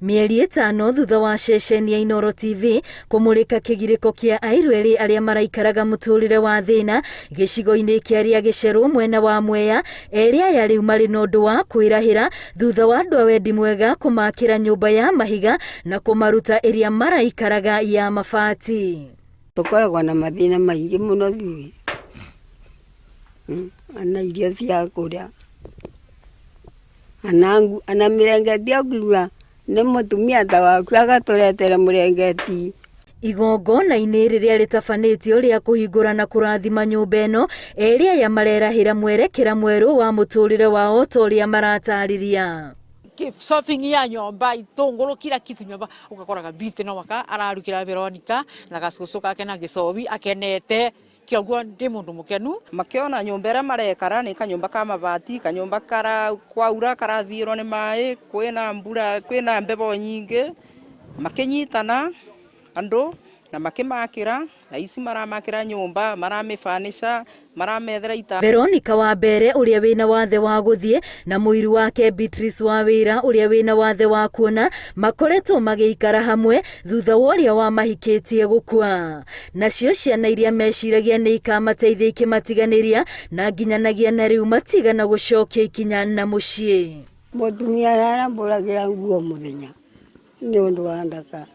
Mĩeri ĩtano thutha wa ceceni ya Inooro TV kũmũrĩka kĩgirĩko kĩa airũ erĩ arĩa maraikaraga mũtũrĩre wa thĩna gĩcigo-inĩ kĩa Rĩagĩcerũ mwena wa Mwea, erĩ aya rĩu marĩ na ũndũ wa kwĩrahĩra thutha wa andũ a wendi mwega kũmakĩra nyũmba ya mahiga na kũmaruta ĩrĩa maraikaraga ya mabati. Tũkoragwo na mathĩna maingĩ mũno ithuĩ, ona irio cia kũrĩa. Ona mĩrengeti ũngiuga nĩ mũtumia ta waku agatũretera mũrengeti. Igongona-inĩ rĩrĩa rĩtabanĩtio rĩa kũhingũra na kũrathima nyũmba ĩno, erĩ aya marerahĩra mwerekera mwerũ wa mũtũrĩre wao ta ũrĩa maratarĩria. Shopping ya nyomba itũngũrũ kila kitu nyomba ũgakoraga Beauty no waka ararugĩra Veronica na gacũcũ gake na gĩcobi akenete. Kĩoguo ndĩ mũndũ mũkenu. Makĩona nyũmba ĩrĩa marekara nĩ kanyũmba ka mabati, kanyũmba kara kwaura karathiĩrwo nĩ maĩ, kwĩna mbura, kwĩna mbebo nyingĩ, makĩnyitana andũ na makĩmakĩra, thaa ici maramakĩra nyũmba, maramĩbanica, maramethera ita. Veronica Wambere ũrĩa wĩna wathe wa gũthiĩ na mũiru wake Beatrice Wawĩra ũrĩa wĩna wathe wa kuona makoretwo magĩikara hamwe thutha wa ũrĩa wamahikĩtie gũkua. Nacio ciana iria meciragia nĩ ikamateithia ikĩmatiganĩria na nginyanagia na rĩu matigana gũcokia ikinya na mũciĩ. Mũtumia arambũragĩra nguo mũthenya nĩ ũndũ wa ndaka,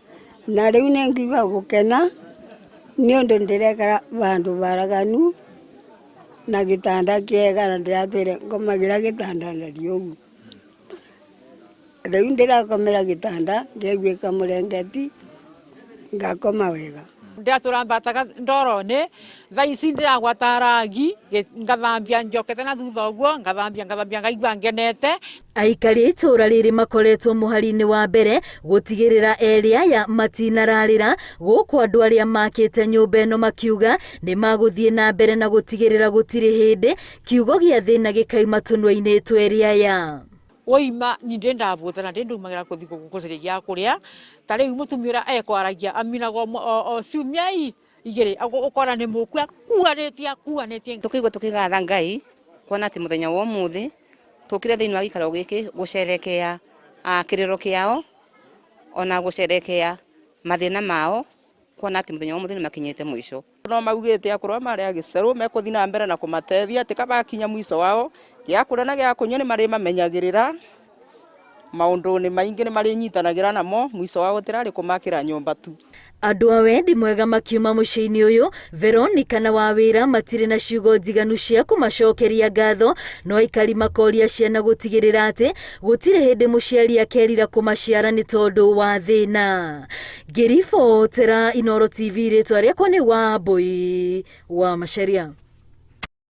na rĩu nĩ ngũigua gũkena nĩ ũndũ ndĩrekara vandũ varaganu na gĩtanda kĩega na ndĩratwĩre ngomagĩra gĩtanda ndariĩ ũguo. Rĩu ndĩrakomera gĩtanda ngeguĩka mũrengeti ngakoma wega. Ndĩratũra mbataga ndoro-inĩ, thaa ici ndĩragwata rangi ngathambia njokete na thutha ũguo, ngathambia ngathambia ngaigua ngenete. Aikari a itũũra rĩrĩ makoretwo mũhari-inĩ wa mbere gũtigĩrĩra erĩ aya matinararĩra, gũkũ andũ arĩa makĩte nyũmba ĩno makiuga nĩ magũthiĩ na mbere na gũtigĩrĩra gũtirĩ hĩndĩ Kiugo gĩa thĩna gĩkaima tũnua-inĩ twa erĩ aya. Woima ni ndĩ ndabũta na ndĩ ndumagĩra kũthi gũcaria gĩa kũrĩa ta rĩu mũtumia ũrĩa ekwaragia aminaga o ciumia igĩrĩ ũkona nĩ mũku akuanĩtie akuanĩtie. Tũkĩigua tũkĩgatha Ngai kuona atĩ mũthenya wa ũmũthĩ tũkire thĩinĩ wa gĩikaro gĩkĩ gũcerekea kĩrĩro kĩao ona gũcerekea mathĩna mao kuona atĩ mũthenya wa ũmũthĩ nĩ makinyĩte mũico. No maugĩte akorwo marĩ a gĩcerũ mekũthiĩ na mbere na kũmatethia atĩ kaba akinya mũico wao, gĩa kũrĩa na gĩa kũnyua nĩ marĩmamenyagĩrĩra, maũndũ-inĩ maingĩ nĩ marĩnyitanagĩra namo, mũico wao gũtirarĩ kũmakĩra nyũmba tu. Andũ a wendi mwega makiuma mũciĩ-inĩ ũyũ, Veronica na Wawĩra matirĩ na ciugo njiganu cia kũmacokeria ngatho, no aikari makoria ciana gũtigĩrĩra atĩ gũtirĩ hĩndĩ mũciari akerira kũmaciara nĩ tondũ wa thĩna. Ngĩribotera Inooro TV rĩtwa rĩakwa nĩ Wambũi wa Macharia.